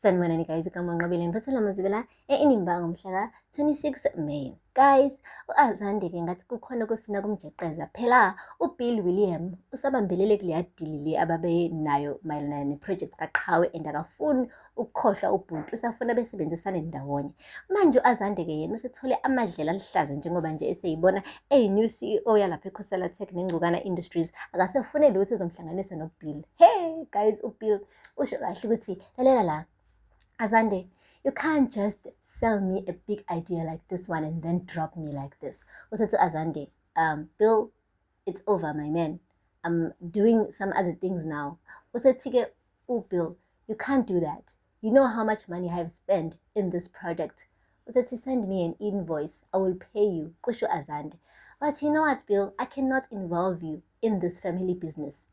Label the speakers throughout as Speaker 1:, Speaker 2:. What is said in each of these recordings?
Speaker 1: Sanibonani guys, igama Nqobile, ngiphathela amazwi la e-Inimba ngomhla ka-26 May. Guys, u-Azande-ke ngathi kukhona okusina kumjeqeza. Phela uBill William usabambelele kuleya deal le ababenayo mayelana ne-project kaQhawe and akafuni ukukhohlwa ubhuti, usafuna besebenzisane ndawonye. Manje u-Azande-ke yena usethole amadlela aluhlaza njengoba nje eseyibona eyi-new CEO yalapha eKhosela Tech neNgcukana Industries, akasefune lutho ezomhlanganisa noBill. Hey guys, uBill usho kahle ukuthi lalela la, Azande, you can't just sell me a big idea like this one and then drop me like this. Usethi Azande, Bill, it's over, my man. I'm doing some other things now. Usethi-ke uBill, you can't do that. You know how much money I have spent in this product. Usethi, send me an invoice. I will pay you. Kusho Azande. But you know what, Bill? I cannot involve you in this family business.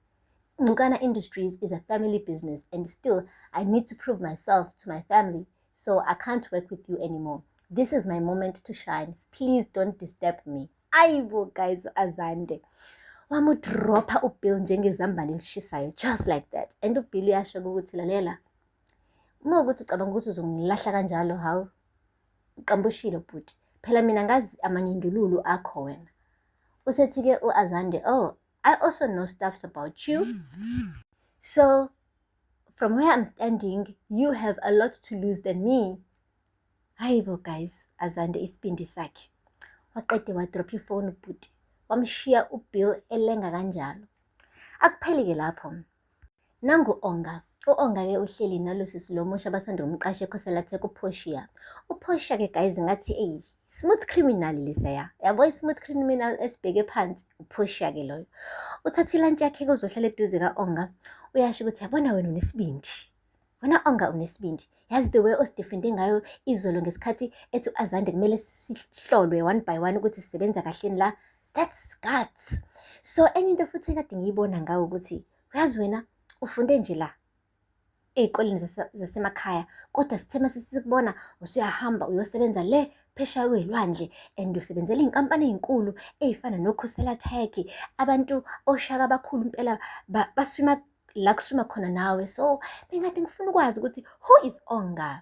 Speaker 1: Ngcukana Industries is a family business and still I need to prove myself to my family. So I can't work with you anymore. This is my moment to shine. Please don't disturb me. Ayibo guys, Azande. Wamudropha uBill njengezambane elishisayo, just like that. And uBill uyasho ukuthi lalela. Uma ukuthi ucabanga ukuthi uzongilahla kanjalo, hawu, uqambushile bhuti. Phela mina ngazi amanyundululu akho wena. Usethi-ke u-Azande, oh, I also know stuffs about you. So from where I'm standing, you have a lot to lose than me. Hayibo guys, Azande isibindi sakhe. Waqede wadrop ifoni ubhuti. Wamshiya uBill elenga kanjalo. Akupheli-ke lapho. Nangu Onga. U-Onga-ke uhleli nalo sisi lo musha abasanda kumqasha eKhosela Tech, uPortia. UPortia-ke guys ngathi eyi smooth criminal lesaya. Yabo, i-smooth criminal esibheke phansi uPortia-ke loyo. Uthatha ilantshi yakhe-ke uzohlala eduze ka-Onga. Uyasho ukuthi yabona wena unesibindi. Wena Onga unesibindi. Yazi the way osidefende ngayo izolo ngesikhathi ethi u-Azande kumele sihlolwe one by one ukuthi sisebenza kahleni la. That's guts. So enye into futhi ekade ngiyibona ngawe ukuthi uyazi wena ufunde nje la ey'koleni zasemakhaya, kodwa sithe mase sikubona usuyahamba uyosebenza le phesheya kwey'lwandle and usebenzela iy'nkampani ey'nkulu ey'fana noKhosela Tech, abantu oshaka abakhulu impela baswima la kuswima khona nawe. So bengikade ngifuna ukwazi ukuthi who is Onga?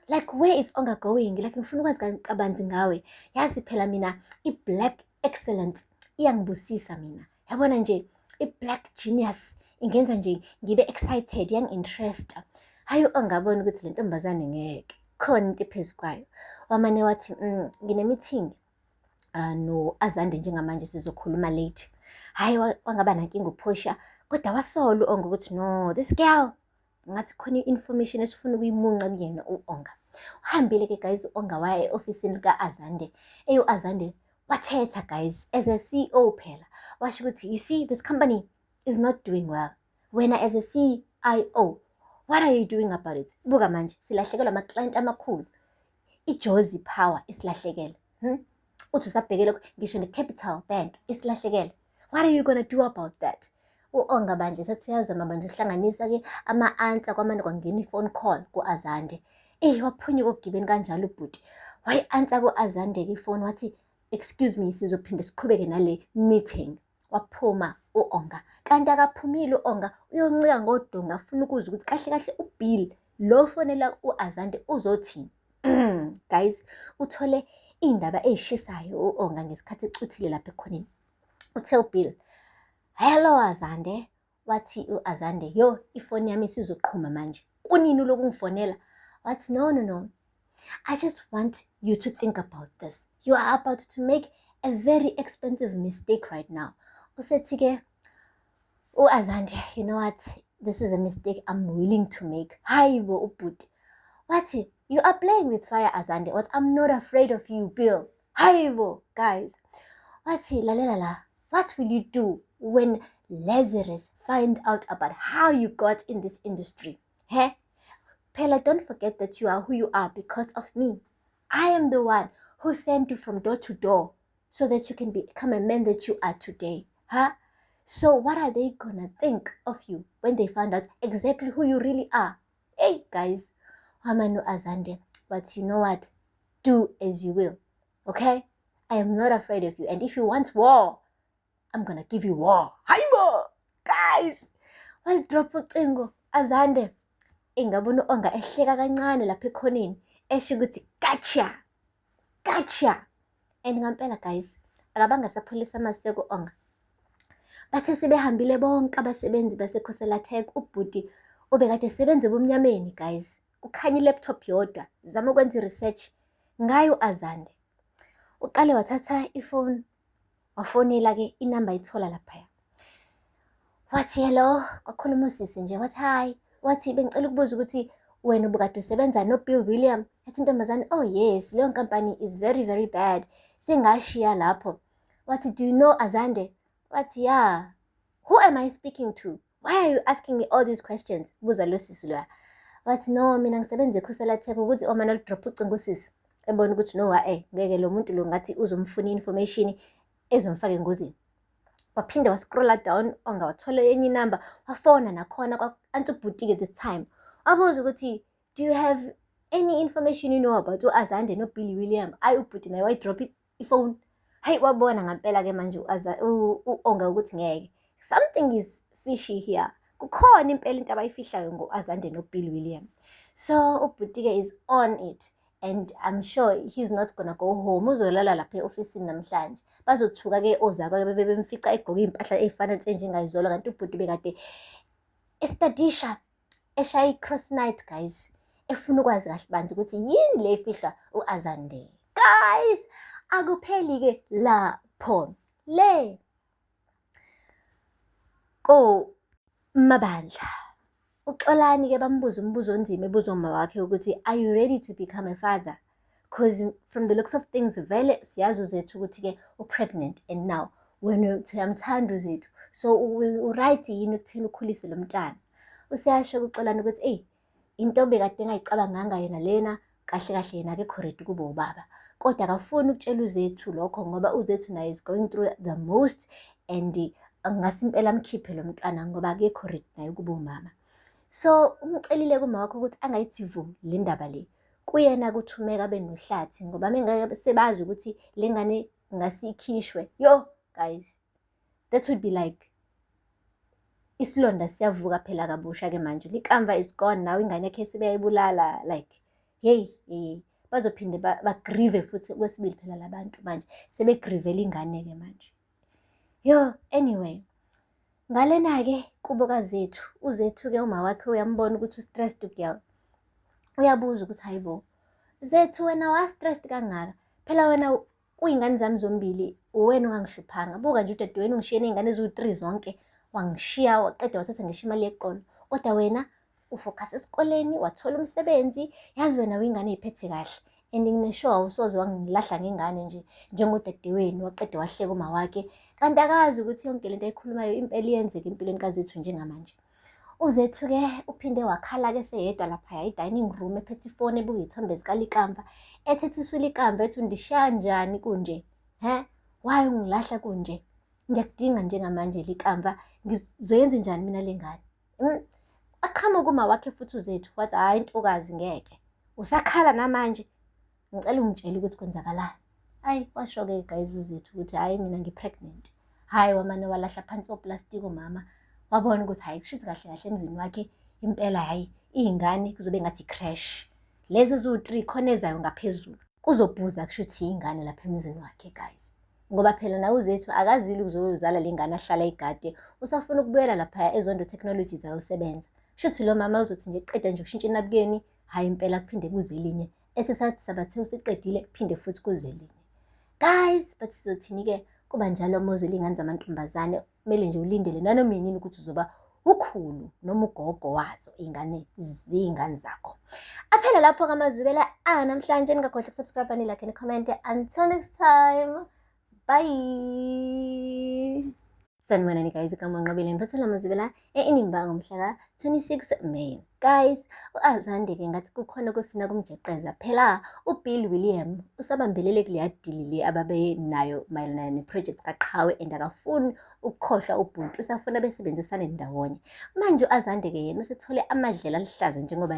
Speaker 1: Like, where is Onga going? Like, ngifuna ukwazi kabanzi ngawe. Yazi phela mina i-black excellence iyangibusisa mina. Yabona nje i-black genius ingenza nje ngibe excited, iyangi-interesta. Hhayi, ongabona ukuthi le ntombazane ngeke khona into ephezu kwayo. Wamane wathi ngine-meeting no-Azande njengamanje, sizokhuluma late. Hhayi, wangaba nankinga uPortia, kodwa wasola u-Onga ukuthi no, this girl ngathi khona i-information esifuna ukuyimunca kuyena u-Onga. Uhambile-ke guys u-Onga, waya e-ofisini lika-Azande. Eyi, u-Azande wathetha guys as a CEO phela. Washo ukuthi you see, this company is not doing well. Wena as a CIO, what are you doing about it? Buka manje silahlekelwa ama-client amakhulu. IJozi Power isilahlekele. Uthi usabhekele ngisho ne-Capital Bank isilahlekele. What are you gonna do about that? U-Onga bandla sethi uyazama bandla uhlanganisa-ke ama-answer, kwamane kwangena i-phone call ku-Azande. Eyi, waphunyuka okugibeni kanjalo ubhuti. Wayi-answer ku-Azande-ke ifoni, wathi excuse me, sizophinde siqhubeke nale meeting. Waphuma u-Onga. Kanti akaphumile u-Onga, uyoncika ngodonga afuna ukuzwa ukuthi kahle kahle uBill lo fonela u-Azande uzothini. Guys, uthole iy'ndaba ey'shisayo u-Onga ngesikhathi ecuthile lapha ekhoneni. Uthe uBill, hello Azande. Wathi u-Azande, yo, ifoni yami isizoqhuma manje. Kunini uloku ungifonela? Wathi no, no, no. I just want you to think about this. You are about to make a very expensive mistake right now. Usethi-ke u-Azande, you know what? This is a mistake I'm willing to make. Hayibo ubhuti. Wathi, you are playing with fire, Azande. What? I'm not afraid of you, Bill. Hayibo, guys. Wathi, lalela la. What will you do when Lazarus find out about how you got in this industry? He? Phela, don't forget that you are who you are because of me. I am the one who sent you from door to door so that you can become a man that you are today. Huh? So what are they gonna think of you when they find out exactly who you really are? Hey guys, wamanu Azande, but you know what? Do as you will. Okay? I am not afraid of you. And if you want war, I'm gonna give you war. Hayibo! Guys! Walidrop ucingo Azande. Engabona u-Onga ehleka kancane lapha ekhoneni, esho ukuthi gotcha, gotcha. And ngampela guys, akabange esapholisa amaseko u-Onga. Bathe sebehambile bonke abasebenzi baseKhosela Tech, ubhuti obekade esebenza ebumnyameni guys. Kukhanya i-laptop yodwa, zama ukwenza i-research ngayo Azande. Uqale wathatha ifoni, wafonela-ke inamba ayithola laphaya. Wathi hello, kwakhuluma usisi nje, wathi hi. Wathi bengicela ukubuza ukuthi wena ubukade usebenza no-Bill William? Yathi intombazane, oh yes, leyo nkampani is very very bad. Sengashiya lapho. Wathi, do you know Azande? Wathi, yeah. Who am I speaking to? Why are you asking me all these questions? Buza lo sisi loya. Wathi, no, mina ngisebenza eKhosela Tech ukuthi omane oludrop ucingo usisi. Ebona ukuthi no, ngeke lo muntu lo ngathi uzomfuna i-information ezomfaka engozini. Waphinde wascrolla down Onga wathola enye inamba, wafona nakhona kwa-answer ubhuti-ke this time. Wabuza ukuthi, do you have any information you know about u-Azande no-Billy William? Ayi ubhuti naye wayidrop ifoni. Hayi wabona ngampela-ke manje u-Onga ukuthi ngeke. Something is fishy here. Kukhona impela into abayifihlayo ngo-Azande no-Bill William. So ubhuti-ke is on it. And I'm sure he's not gonna go home. Uzolala lapha e-ofisini namhlanje. Bazothuka-ke ozakwe bebe bemfica egqoke iy'mpahla ey'fana nse njengayizolo, kanti ubhuti bekade estadisha, eshaya i-cross night guys, efuna ukwazi kahle banzi ukuthi yini le efihlwa u-Azande. Guys, akupheli-ke lapho. Le ko Mabandla. UXolani-ke bambuza umbuzo onzima, ebuzwa umama wakhe ukuthi are you ready to become a father? Because from the looks of things vele siyazi uZethu ukuthi-ke u-pregnant and now wena uthi uyamthanda uZethu. So u-right yini ukutheni ukhulise lo mntwana? Useyasho uXolani ukuthi eyi into obekade engayicabanganga yena lena, kahle kahle yena akekho ready ukuba ubaba. Kodwa akafuni ukutshela uZethu lokho ngoba uZethu naye is going through the most and angase impela amkhiphe lo mntwana ngoba akekho ready naye ukuba umama. So umcelile kuma wakhe ukuthi angayithi vu le ndaba le. Kuyena kuthumeka benohlathi ngoba mengeke sebazi ukuthi le ngane ngase ikhishwe. Yo guys, that would be like isilonda siyavuka phela kabusha ke manje. Likamva is gone now, ingane yakhe sebeyayibulala, like hey hey, bazophinde bagrieve futhi kwesibili phela labantu manje sebegrievela ingane ke manje. Yo, anyway, ngalena-ke kubo kaZethu, uZethu-ke uma wakhe uyambona ukuthi u-stressed girl. Uyabuza ukuthi hayibo, Zethu wena wa-stressed kangaka? Phela wena kuyingane zami zombili uwena ongangihluphanga. Buka nje udadewenu ungishiye ney'ngane eziwu-3 zonke, wangishiya waqeda wathatha ngisho imali yeqolo. Kodwa wena ufocus esikoleni, wathola umsebenzi, yazi wena uyingane ey'phethe kahle. And ngine-sure awusoze wangilahla ngengane nje njengodadewenu, waqeda wahleka uma wakhe. Kanti akazi ukuthi yonke lento ayikhulumayo impela iyenzeka empilweni kaZethu njengamanje. UZethu-ke uphinde wakhala-ke seyedwa laphaya e-dining room ephethe ifoni ebuka iy'thombe zikaLikamva. Ethethiswa uLikamva ethi undishiya kanjani kunje? He? Why ungilahla kunje? Ngiyakudinga njengamanje Likamva, ngizoyenza njani mina le ngane? Aqhamuka uma wakhe futhi uZethu wathi hhayi ntokazi ngeke. Usakhala namanje? Ngicela ungitshele ukuthi kwenzakalani. Hayi washo-ke guys uZethu ukuthi hhayi mina ngi-pregnant. Hhayi wamane walahla phansi oplastiki umama. Wabona ukuthi hhayi kushuthi kahle kahle emzini wakhe impela hhayi iy'ngane kuzobe ngathi i-creche. Lezi eziwu-3 khona ezayo ngaphezulu. Kuzobhuza kushuthi iy'ngane lapha emzini wakhe guys. Ngoba phela nawe uZethu akazile ukuzozala le ngane ahlala igade, usafuna ukubuyela laphaya eZondo Technologies ayosebenza. Shuthi lo mama uzothi nje qeda nje ukushintsha inabukeni, hhayi impela kuphinde kuze elinye. Esesathi sabathe useqedile kuphinde futhi kuze elinye. Guys, but sizothini-ke kuba njalo uma uzele iy'ngane zamantombazane, kumele nje ulindele nanoma inini ukuthi uzoba ukhulu noma ugogo wazo iy'ngane ziy'ngane zakho. Aphela lapho-ke amazwibela anamhlanje, ningakhohlwa ukusubscribe, ni-like, ni-comment. Until next time, bye. Sanibonani guys, igama Nqobile ngiphathela amazwibela e-Inimba ngomhla ka-26 May. Guys, u-Azande-ke ngathi kukhona okusina kumjeqeza. Phela uBill William usabambelele kuleya deal le ababenayo mayelana ne-project kaQhawe and akafuni ukukhohlwa ubhuti, usafuna besebenzisane ndawonye. Manje u-Azande-ke yena usethole amadlela aluhlaza njengoba